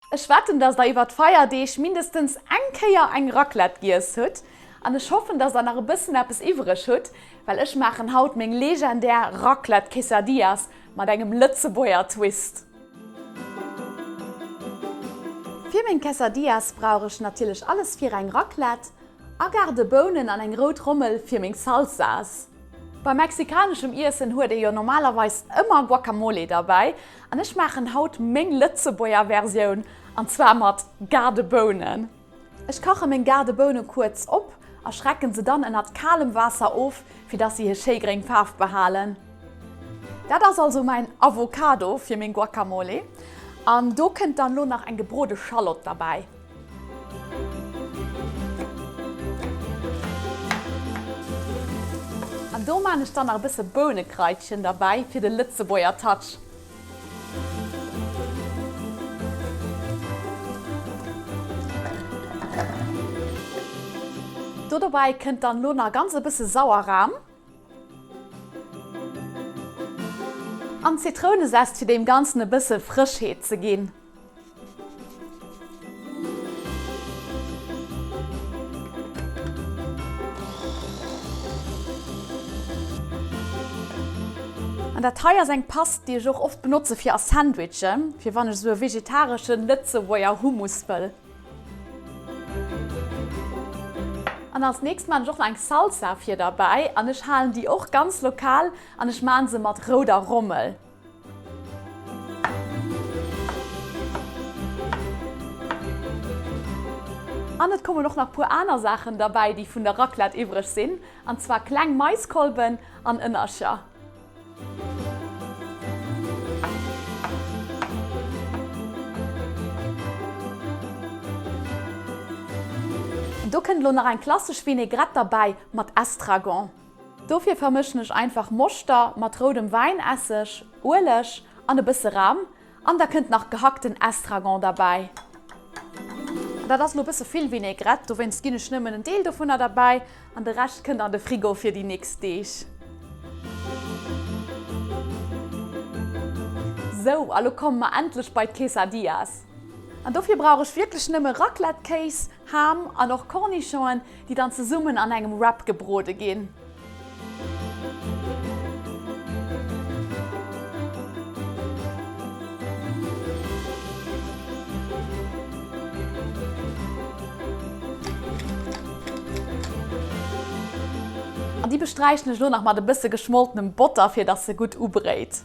Ech wetten, dass der iwwer d'Feierdeeg mindestens eng Kéier eng Raclette giess hutt. An ech hoffen, dass der nach e bëssen eppes iwwreg hutt, well ech maachen haut meng legendär Raclette Quesadillas mat engem Lëtzebuerger Twist. Fir meng Quesadillas brauch ech natierlech alles fir eng Raclette, Agarde Bounen an eng rout Rommel fir meng Salsas. Bei mexikaneschem Iessen huet ee jo normalerweis ëmmer Guacamole derbäi an ech maachen haut meng Lëtzebuerger Versioun an zwar mat Gaardebounen. Ech kache meng Gaardeboune kuerz op a schrecken se dann ënnert kalem Waasser of fir dass se hir schéi gréng Faarf behalen. Dat ass also mäin Avocado fir meng Guacamole an do kënnt dann lo nach eng gebrode Schallott derbäi. An do maan ech dann nach e bësse Bounekraitchen derbäi fir de Lëtzebuerger Touch. Do dobäi kënnt dann lo nach ganz e bësse Sauerrahm. An Zitrounesest fir deem Ganzen e bësse Frëschheet ze ginn. An dat hei ass eng Past, déi ech och oft benotze fir a Sandwichen, fir wann ech esou e vegetareschen Lëtzebuerger Hummus wëll. An als nächst maan ech och nach eng Salsa fir derbäi an ech haalen déi och ganz lokal an ech maan se mat rouder Rommel. An et kommen och nach puer aaner Saachen derbäi déi vun der Raclette iwwreg sinn, an zwar kleng Maiskolben an Ënnercher. Do kënnt elo nach eng klassesch Vinaigrette derbäi mat Estragon. Dofir vermëschen ech einfach Moschter mat roudem Wäinesseg, Ueleg an e bësse Ram An da kënnt nach gehackten Estragon derbäi. Dat ass lo bësse vill Vinaigrette, dowéinst ginn ech nëmmen en Deel dovunner derbäi an de Rescht kënnt an de Frigo fir déi nächst Deeg. Sou, a lo komme mer endlech bei d'Quesadillas. An dofir brauch ech wierklech nëmme Raclette-Kéis, Ham an och Cornichonen, déi dann zesummen an engem Wrap gebrode ginn. An déi besträichen ech elo nach mat e bësse geschmoltenem Botter, fir dass se gutt ubréit.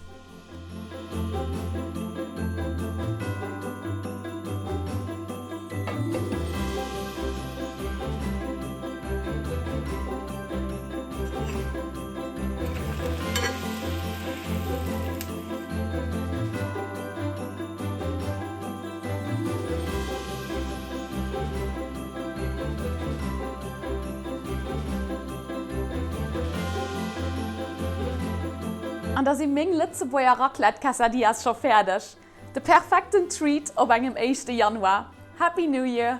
An da si meng Lëtzebuerger Raclette Quesadillas scho fäerdeg. De perfekten Treat op engem éischte Januar. Happy New Year!